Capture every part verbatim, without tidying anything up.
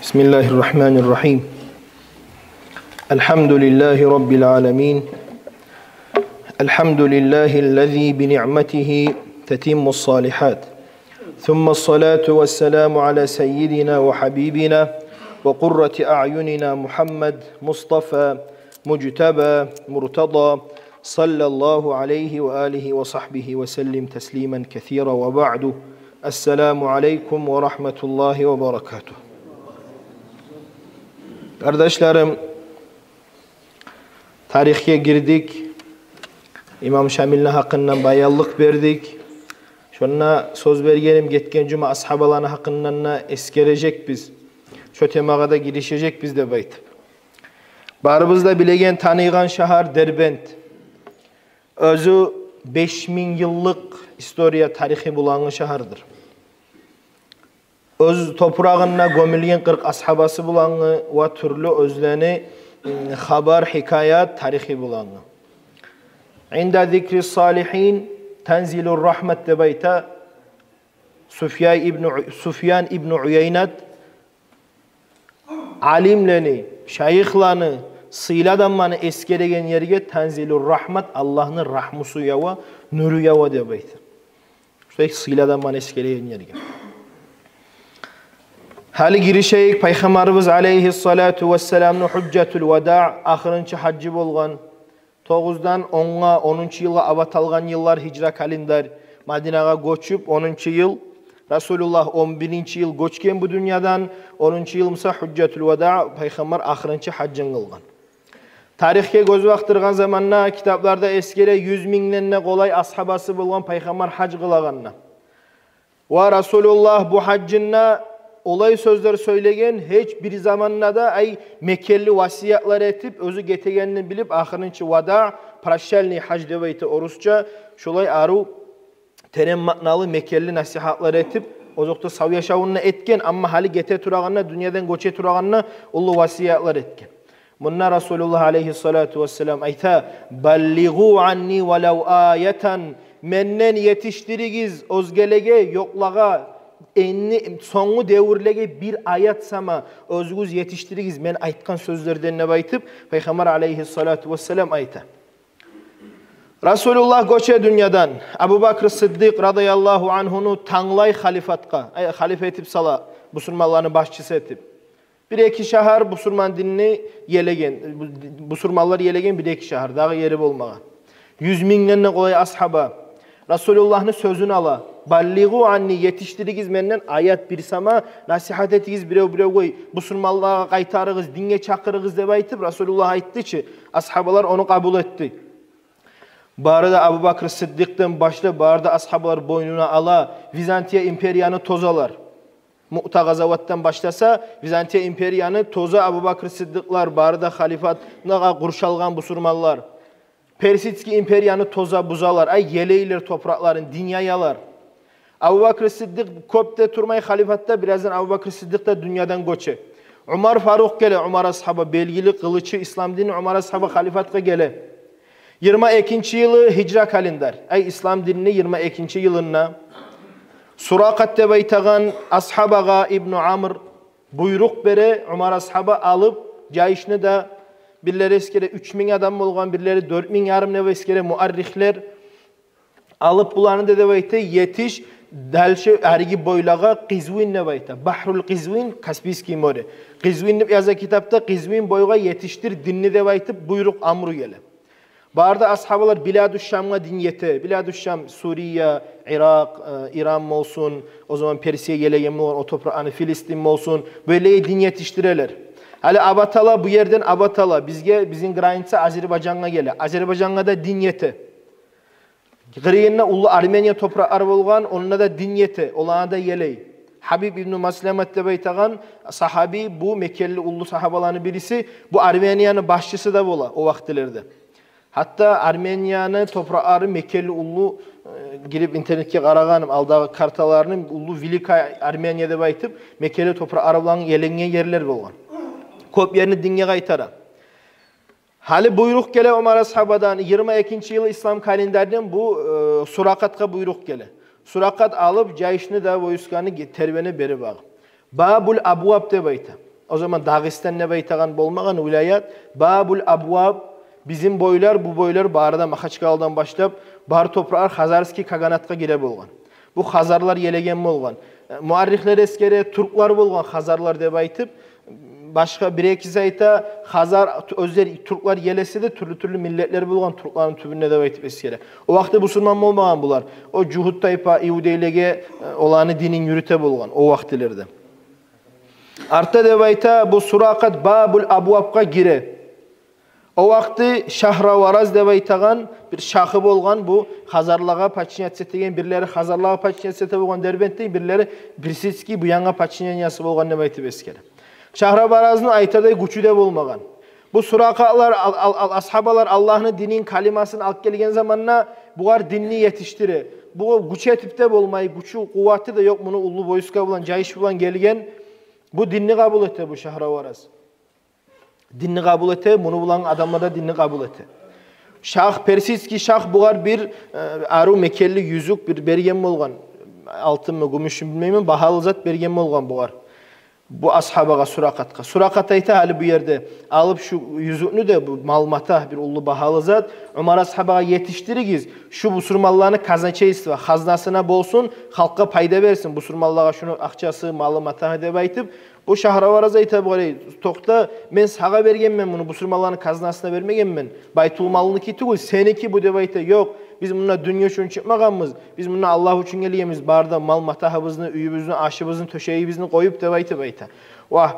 بسم الله الرحمن الرحيم. الحمد لله رب العالمين. الحمد لله الذي بنعمته تتم الصالحات. ثم الصلاة والسلام على سيدنا وحبيبنا وقرة أعيننا محمد مصطفى مجتبى مرتضى صلى الله عليه وآله وصحبه وسلم تسليما كثيرا وبعد. السلام عليكم ورحمة الله وبركاته. Къардашларым, тарихге гирдик. Имам Шамилни гьакъындан баянлыкъ бердик. Шонда сёз бергеним, гетген жума асгьабаланы гьакъындан да эсгережекбиз. Шо темагъа да гиришежекбиз деп айтып. Барыбыз да билеген, таныйгъан шагьар Дербент. Оьзю беш минг йыллыкъ история, тарихи булангъы шагьардыр. Оьз топурагъында гёмюлген къыркъ асгьабасы булангъы ва тюрлю оьзлени, м, хабар, хикаят, тарихи булангъы. «Инда зикри салихин танзилур рахмат» деп айта Суфьяй ибну У-, Суфьян ибну Уяйнат. Алимлени, шайыхланы, сыйлы адамланы эсгереген ерге танзилур рахмат, Аллагьны рагьмусу ява, нюрю ява деп айта. Шулай сыйлы адамланы эсгереген ерге. Гьали гиришейик. Пайхаммарыбыз алейгьиссалату вассаламны гьужжатул вада, ахырынчы гьажжы болгъан, тогъуздан онгъа, онунчу йылгъа абат алгъан йыллар гьижра календарь. Мадинагъа гёчюп, онунчу йыл, Расулуллагь он биринчи йыл гёчген бу дюньядан, онунчу йыл буса гьужжатул вада, пайхаммар ахырынчы гьажжын къылгъан. Тарихге гёз бакъдыргъан заманда, китапларда эсгере, юз мингден де къолай асгьабасы болгъан пайхаммар гьаж къылагъанда. Ва Расулуллагь бу гьажжында олай сёзлер сёйлеген, гьеч бир заманда да, ай, мекенли васиятлар этип, оьзю гетегенни билип, ахырынчы вада, прощальный гьаж деп айта орусча, шолай арив терен маъналы, мекенли насигьатлар этип, озокъда, сав яшавунда этген, амма гьали гете турагъанда, дюньядан гёче турагъанда уллу васиятлар этген. Мунда Расулуллагь алейгьиссалату вассалам айта: «Баллигъу анни валав аятан». Менден етишдиригиз оьзгелеге, ёкълагъа, энни сонггъу девюрлеге бир аят сама оьзюгюз етишдиригиз мен айтгъан сёзлерден деп айтып, пайхаммар алейгьиссалату вассалам айта. Расулуллагь гёче дюньядан. Абубакр Сыддыкъ радияллагьу ангьуну танглай халифатгъа, ай, халифа этип сала, бусурманланы башчысы этип. Бир-эки шагьар бусурман динни елеген, бусурманлар елеген бир-эки шагьар, дагъы ери болмагъан. Юз мингден де къолай асгьаба Расулуллагьны сёзюн ала: «Баллигъу анни, етишдиригиз менден аят бир сама, насигьат этигиз бирев-биревге, бусурманлагъа къайтарыгъыз, динге чакъырыгъыз», — деп айтып, Расулуллагь айтды чы, асгьабалар ону къабул этди. Бары да, Абубакр Сыддыкъдан башлап, бары да асгьабалар бойнуна ала, Византия империяны тозалар. Муъта къазаватдан башласа, Византия империяны тоза Абубакр Сыддыкълар, бары да халифатгъа къуршалгъан бусурманлар. Персидский империяны тоза, бузалар, ай, елейлер топуракъларын, дин яялар. Абубакр Сыддыкъ кёп де турмай халифатда, бираздан Абубакр Сыддыкъ да дюньядан гёче. Умар Фарукъ геле, Умар асгьаба, белгили къылычы ислам динни, Умар асгьаба халифатгъа геле. Йигирма экинчи йылы гьижра календарь, ай, ислам динни йигирма экинчи йылында Суракъат деп айтагъан асгьабагъа, Ибну Амр, буйрукъ бере, Умар асгьаба алып, жайышны да, бирлери эсгере уьч минг адам болгъан, бирлери дёрт минг ярым деп эсгере муаррихлер. Алып буланы да, деп айта, етиш дальше, ариги бойлагъа, Къизвин деп айта, Бахрул Къизвин, Каспийский море. Къизвин деп яза китапда, Къизвин бойгъа етишдир динни деп айтып, буйрукъ, амру геле. Бары да асгьабалар Биладу Шамгъа дин ете. Биладу Шам — Сурия, Иракъ, э, Иран болсун, о заман Персия елеген болгъан о топуракъ, аны Филистин болсун. Бу ерлеге дин етишдирелер. Гьали абат ала, бу ерден абат ала. Бизге, бизин граница Азербайжангъа геле. Азербайжангъа да дин ете. Къырыйында уллу Армения топуракълары болгъан, онда да дин ете, оланы да елей. Гьабиб ибну Масламат деп айтагъан сагьаби, бу мекенли уллу сагьабаланы бириси, бу Арменияны башчысы да бола о вакътилерде. Гьатта Арменияны топуракълары мекенли уллу, э, гирип интернетге къарагъаным, алдагъы карталарыны, уллу Великая Армения деп айтып, мекенли топуракълары булан еленген ерлер болгъан. Кёп ерни динге къайтара. Гьали буйрукъ геле Умар асгьабадан, йигирма экинчи йылы ислам календардан бу, э, Суракъатгъа буйрукъ геле. Суракъат алып, жайышны да, войсканы ге-, тербене бери багъып. Бабул Абваб деп айта. О заман Дагъыстан деп айтагъан болмагъан вилаят, Бабуль-Абваб, бизин бойлар, бу бойлар бары да Махачкъаладан башлап, бары топуракълар хазарский каганатгъа гире болгъан. Бу хазарлар елеген болгъан. Э, муаррихлер эсгере, тюрклер болгъан хазарлар деп айтып, башгъа бир-экиси айта, хазар, оьзлер тюрклер елесе де, тюрлю-тюрлю миллетлер болгъан тюрклени тюбюнде деп айтып эсгере. О вакъти бусурман болмагъан булар. О жугьут тайпа, иудейлеге, э, оланы динин юрюте болгъан о вакътилерде. Артда деп айта, бу Суракъат Бабуль-Абвабгъа гире. О вакъти Шагьравараз деп айтагъан бир шагьы болгъан, бу хазарлагъа подчиняться этеген, бирлери хазарлагъа подчиняться эте болгъан Дербентде, бирлери персидский, бу янгъа подчинениясы болгъан деп айтып эсгере. Шагьраваразны айтардай гючю де болмагъан. Бу Суракъатлар, ал-, ал-, ал-, асгьабалар Аллагьны динин, калимасын алып гелген заманда бугъар динни етишдире. Бугъар гюч этип де болмай, гючю, къуваты да ёкъ, муну уллу войска булан, жайыш булан гелген. Бу динни къабул эте бу Шагьравараз. Динни къабул эте, муну булан адамлар да динни къабул эте. Шагь, персидский шагь бугъар бир, э, арив мекенли юзюк бир берген болгъан. Алтынмы, гюмюшмю билмеймен, багьалы зат берген болгъан бугъар. Бу асгьабагъа, Суракъатгъа. Суракъат айта, гьали бу ерде алып шу юзюкню де, бу мал-матагь, бир уллу багьалы зат, Умар асгьабагъа етишдиригиз, шу бусурманланы казначейство, хазнасына болсун, халкъгъа пайда берсин, бусурманлагъа шуну акъчасы, малы-матагьы деп айтып, бу Шагьравараз айта бугъар: «Эй, токъта, мен сагъа бергенмен муну, бусурманланы казнасына бермегенмен. Байтулмалныки тюгюл, сеники бу», — деп айта. «Ёкъ, биз мунда дюнья учун чыкъмагъанбыз. Биз мунда Аллагь учун гелгенбиз, бары да мал-матагьыбызны, уьюбюзню, ашыбызны, тёшегибизни къоюп», — деп айтып айта. Вагь,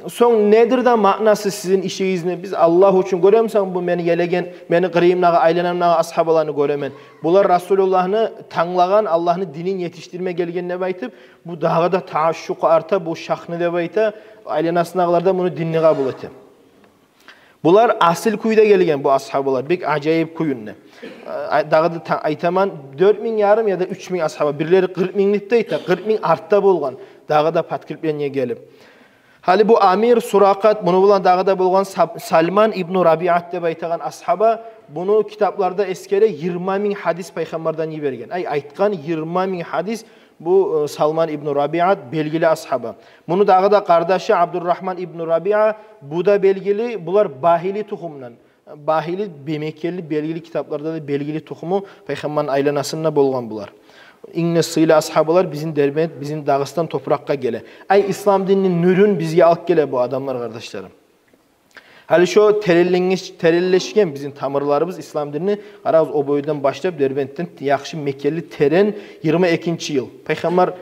сонг недир де маънасы сизин ишигизни? Биз Аллагь учун, гёремисен, бу мени елеген, мени къырыйымдагъы, айланамдагъы асгьабаланы гёремен. Булар Расулуллагьны танглагъан, Аллагьны динин етишдирме гелген деп айтып, бу дагъы да таашшукъ арта бу шагьны деп айта, айланасындагъылар да муну динни къабул эте. Булар асил кюйде гелген, бу асгьабалар, бек ажайып кюйюнде. Э, дагъы да та-, айтаман, дёрт минг ярым яда уьч минг асгьаба, бирлери къыркъ минг деп де айта, къыркъ минг артда болгъан, дагъы да подкрепление гелип. Гьали бу амир Суракъат, муну булан дагъы да болгъан Саб-, Салман ибну Рабиат деп айтагъан асгьаба, буну китапларда эсгере, йигирма минг гьадис пайхаммардан йиберген. Ай, айтгъан йигирма минг гьадис бу, э, Салман ибну Рабиат, белгили асгьаба. Муну дагъы да къардашы Абдуррагьман ибну Рабиа, бу да белгили, булар Багьили тухумдан. Багьили бе-, мекенли, белгили, китапларда да белгили тухуму, пайхаммарны айланасында болгъан булар. Инг де сыйлы асгьабалар бизин Дербент, бизин Дагъыстан топуракъгъа геле. Ай, ислам динни нюрюн бизге алып геле бу адамлар, къардашларым. Гьали шо теренленгеш-, теренлешген бизин тамырларыбыз ислам динни, къарагъыз, о бойдан башлап, Дербентден яхшы мекенли, терен, йигирма экинчи йыл. Пайхаммар,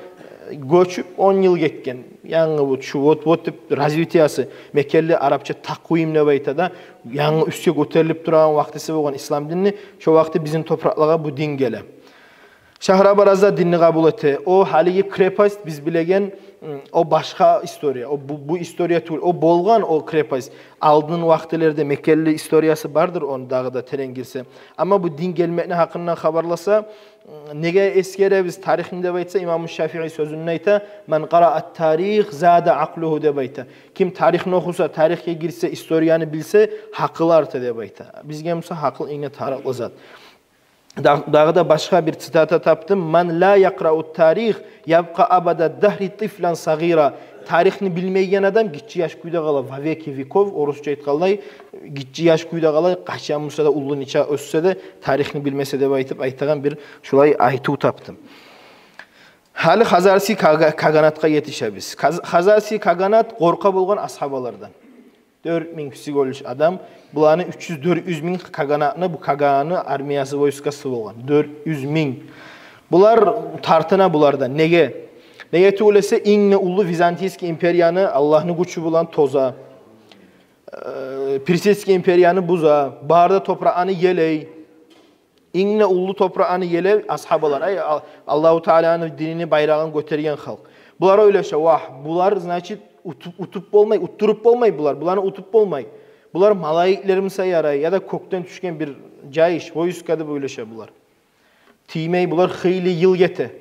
э, гёчюп он йыл гетген. Янгы вот шу вот, вот деп развитиясы, мекенли, арапча такъвим деп айта да, янгы уьстге гётерилип турагъан вакътиси болгъан ислам динни, шо вакъти бизин топуракълагъа бу дин геле. Шагьравараз да динни къабул эте. О гьалиги крепость биз билеген, м, о башгъа история. О бу, бу история тюгюл. О болгъан о крепость. Алдын вакътилерде мекенли историясы бардыр, ону дагъы да терен гирсе. Амма бу дин гелмекни гьакъындан хабарласа, м, неге эсгеребиз тарихни деп айтса, имам Шафии сёзюнде айта: «Ман къараа ат-тарих зада акълугьу», — деп айта. Ким тарихни охуса, тарихге гирсе, историяны билсе, гьакъылы арта деп айта. Бизге буса гьакъыл инг де тарыкълы зат. Да-, дагъы да башгъа бир цитата тапдым. «Ман ла якърау тарих ябкъа абада дагьри тифлан сагъира». Тарихни билмейген адам гиччи яш кюйде къала, во веки веков, орусча айтгъанлай, гиччи яш кюйде къала, къачан буса да, уллу нече оьссе де, тарихни билмесе деп айтып айтагъан бир шулай айтыв тапдым. Гьали хазарский кага-, каганатгъа етишебиз. Каз-, хазарский каганат къоркъа болгъан асгьабалардан. Дёрт минг всего лишь адам. Буланы уьч юз, дёрт юз минг каганатны, бу каганатны армиясы, войскасы болгъан. Дёрт юз минг. Булар тартына булардан. Неге? Неге тюгюл эсе, инг де уллу Византийский империяны Аллагьны гючю булан тоза. Э, Персидский империяны буза. Бары да топуракъны елей. Инг де уллу топуракъны елев асгьабалар. Ай, Ал-, Аллагьу Тааланы динини байрагъын гётерген халкъ. Булар ойлаша: «Вагь, булар, значит, утуп, утуп болмай, уттуруп болмай булар. Буланы утуп болмай. Булар малайиклермиса ярай, яда кёкден тюшген бир жайыш, войска», — деп ойлаша булар. Тиймей, булар хыйлы йыл гете.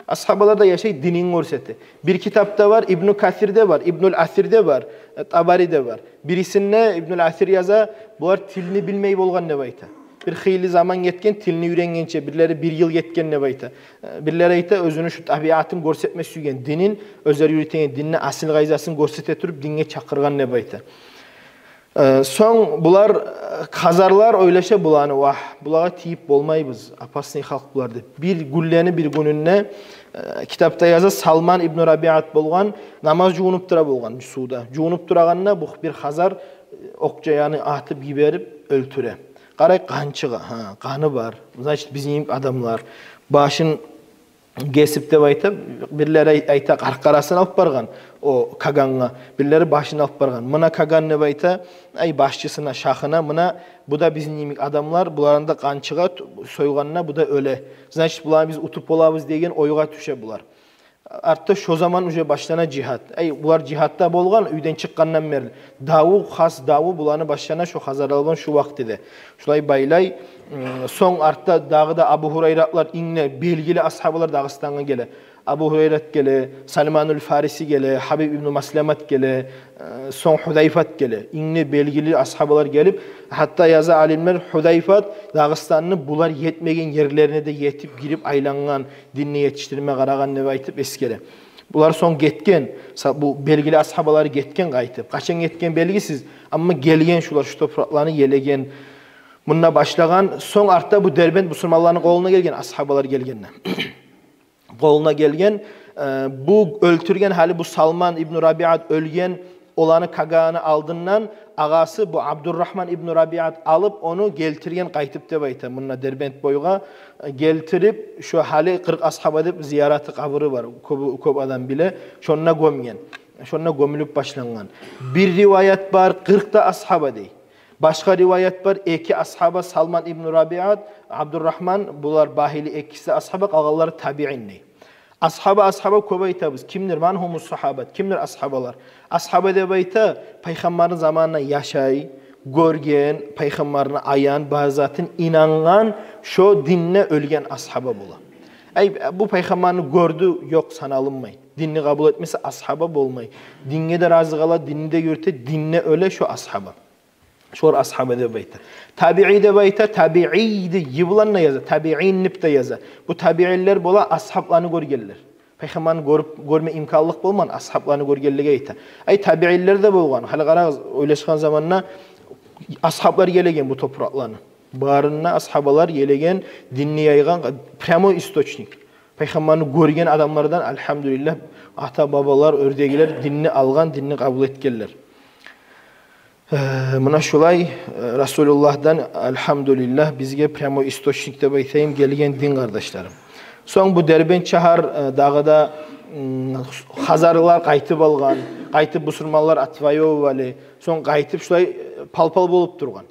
Асгьабалар да яшай, динин гёрсете. Бир китапда бар, Ибну Касирде бар, Ибнуль Асирде бар, э, Табариде бар. Бирисинде Ибнуль Асир яза, булар тилни билмей болгъан деп айта. Бир хыйлы заман гетген, тилни уьйренгенче, бирлери бир йыл гетген деп айта. Э, бирлери айта, оьзюню шу табиатын гёрсетме сюйген, динин, оьзлер юрютеген динни асил къайдасын гёрсете туруп, динге чакъыргъан деп айта. Э, сонг булар, э, хазарлар ойлаша буланы: «Вагь, булагъа тийип болмайбыз, опасный халкъ булар», — деп. Бир гюнлени бир гюнюнде, э, китапда яза, Салман ибну Рабиат болгъан, намаз жувунуп тура болгъан сувда. Жувунуп турагъанда бу бир хазар, э, окъ-жаяны атып йиберип оьлтюре. Къарай, къан чыгъа, гьа, къаны бар. Значит, бизин йимик адамлар. Башын гесип деп айта, бирлери ай-, айта, къаркъарасын алып баргъан о кагангъа, бирлери башын алып баргъан. Мына каган деп айта, ай, башчысына, шахына, мына, бу да бизин йимик адамлар, булардан да къан чыгъа, ту-, сойгъанда бу да оьле. Значит, буланы биз утуп болабыз деген ойгъа тюше булар. Артда шо заман уже башлана жигьад. Ай, булар жигьадда болгъан, уьйден чыкъгъандан берли. Даву, хас даву буланы башлана шо хазарлар булан шо вакътиде. Шулай байлай, м, сонг артда дагъы да Абу Гьурайратлар, инг де белгили асгьабалар Дагъыстангъа геле. Абу Гьурайрат геле, Салманул Фариси геле, Гьабиб ибну Масламат геле, э, сонг Гьузайфат геле. Инг де белгили асгьабалар гелип, гьатта яза алимлер, Гьузайфат Дагъыстанны булар етмеген ерлерине де етип, гирип айлангъан, динни етишдирме къарагъан деп айтып эсгере. Булар сонг гетген, са-, бу белгили асгьабалар гетген къайтып. Къачан гетген белгисиз, амма гелген шулар, шу топуракъланы елеген, мунда башлагъан, сонг артда бу Дербент бусурманланы къолуна гелген, асгьабалар гелгенде. Къолуна гелген, э, бу оьлтюрген, гьали бу Салман ибну Рабиат оьлген, оланы каганы алдындан агъасы бу Абдуррагьман ибну Рабиат алып, ону гелтирген къайтып деп айта. Мунда Дербент бойгъа, э, гелтирип, шо гьали къыркъ асгьаба деп зияраты, къабуру бар. Кёп, кёп адам биле. Шонда гёмген. Шонда гёмюлюп башлангъан. Бир риваят бар, къыркъ да асгьаба дей. Башгъа риваят бар, эки асгьаба, Салман ибну Рабиат, Абдуррагьман, булар багьили экиси асгьаба, къалгъанлары табиин дей. Асгьаба, асгьаба кёп айтабыз. Кимдир, ман гьумус сагьабат, кимдир асгьабалар? Асгьаба деп айта, пайхаммарны заманында яшай, гёрген, пайхаммарны аян, бар затын инангъан, шо динде оьлген асгьаба бола. Ай, бу пайхаммарны гёрдю, ёкъ, саналынмай. Динни къабул этмесе, асгьаба болмай. Динге де рази къала, динни де юрюте, динде оьле, шо асгьаба. Шолар асгьаба деп айта. Табии деп айта, табиийди йы булан да яза, табиин деп де яза. Бу табиилер бола асгьабланы гёргенлер. Пайхаммарны гёрюп, гёрме имканлыкъ болмагъан, асгьабланы гёргенлеге айта. Ай, табиилер де болгъан. Гьали къарагъыз, ойлашгъан заманда асгьаблар елеген бу топуракъланы. Барында асгьабалар елеген, динни яйгъан, прямой источник. Пайхаммарны гёрген адамлардан, альгьамдулиллагь, ата-бабалар, оьрдегилер динни алгъан, динни къабул этгенлер. Э, муна шулай, э, Расулуллагьдан, альгьамдулиллагь, бизге прямой источник деп айтайым, гелген дин, къардашларым. Сонг бу Дербент шагьар, э, дагъы да, м, хазарлар къайтып алгъан, къайтып бусурманлар отвоёвали, сонг къайтып шулай, э, пал-пал болуп тургъан.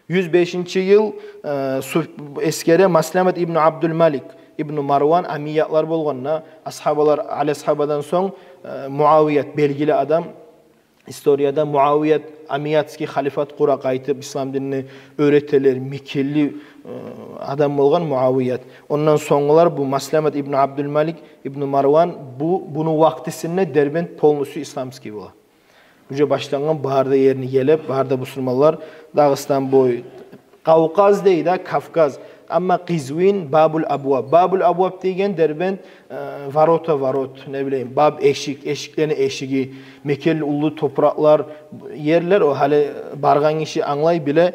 Юз бешинчи йыл, э, суф-, эсгере Масламат ибну Абдулмалик ибну Марван, амиятлар болгъанда, асгьабалар, Али асгьабадан сонг, э, Муавият, белгили адам, историяда Муавият амиятский халифат къура, къайтып ислам динни уьйретелер, мекенли, э, адам болгъан Муавият. Ондан сонгулар бу Масламат ибну Абдулмалик ибну Марван, бу, буну вакътисинде Дербент полностью исламский бола. Уже башлангъан, бары да ерни елеп, бары да бусурманлар, Дагъыстан бой, Къавкъаз дей да, Кавказ. Амма Къизвин, Бабул Абваб. Бабул Абваб деген Дербент, э, ворота, ворот, не билейим, баб, эшик, эшиклени эшиги, мекенли уллу топуракълар, ерлер, о гьали баргъан гиши англай, биле,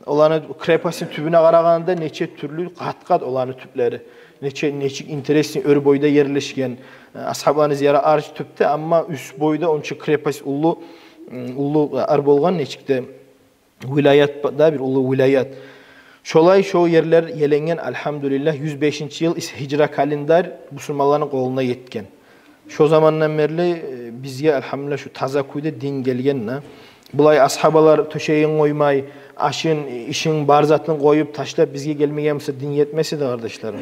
оланы крепостьни тюбюне къарагъанда нече тюрлю къат-къат оланы тюплери. Нече, нечик интересный оьр бойда ерлешген. Э, асгьабланы зияра арч тюпде, амма уьст бойда онча крепость уллу, м, уллу ар болгъан, нечик де вилаят ба-, да бир уллу вилаят. Шолай шо ерлер еленген, альгьамдулиллагь, юз бешинчи йыл ис-, гьижра календарь бусурманланы къолуна етген. Шо замандан берли, э, бизге, альгьамдулиллагь, шу таза кюйде дин гелген да. Булай асгьабалар тёшегин къоймай, ашын, ишин, бар затын къоюп, ташлап бизге гелмеген буса, дин етмес эди, къардашларым.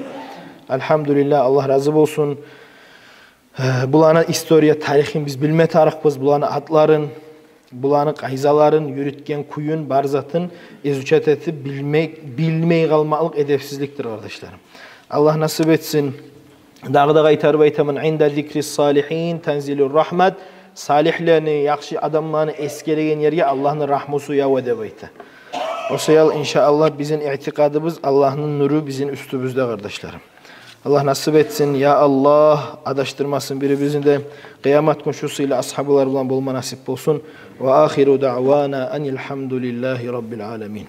Альгьамдулиллагь, Аллагь рази болсун. Э, буланы история, тарихин биз билме тарыкъбыз, буланы атларын, буланы къайдаларын, юрютген кююн, бар затын изучать этип билмей, билмей къалмакълыкъ эдепсизликдир, къардашларым. Аллагь насип этсин. Дагъы да къайтарып айтаман: «Инда зикри салихин танзилур рахмат». Салихлени, яхшы адамланы эсгереген ерге Аллагьны рагьмусу ява деп айта. О саялы, иншааллагь, бизин итикъадыбыз, Аллагьны нюрю бизин уьстюбюзде, къардашларым. Аллагь насип этсин, я Аллагь, адашдырмасын бирибизни де. Къыямат гюн шу сыйлы асгьабалар булан болма насип болсун. Ва ахиру даъвана анил гьамдулиллагьи раббил аламин.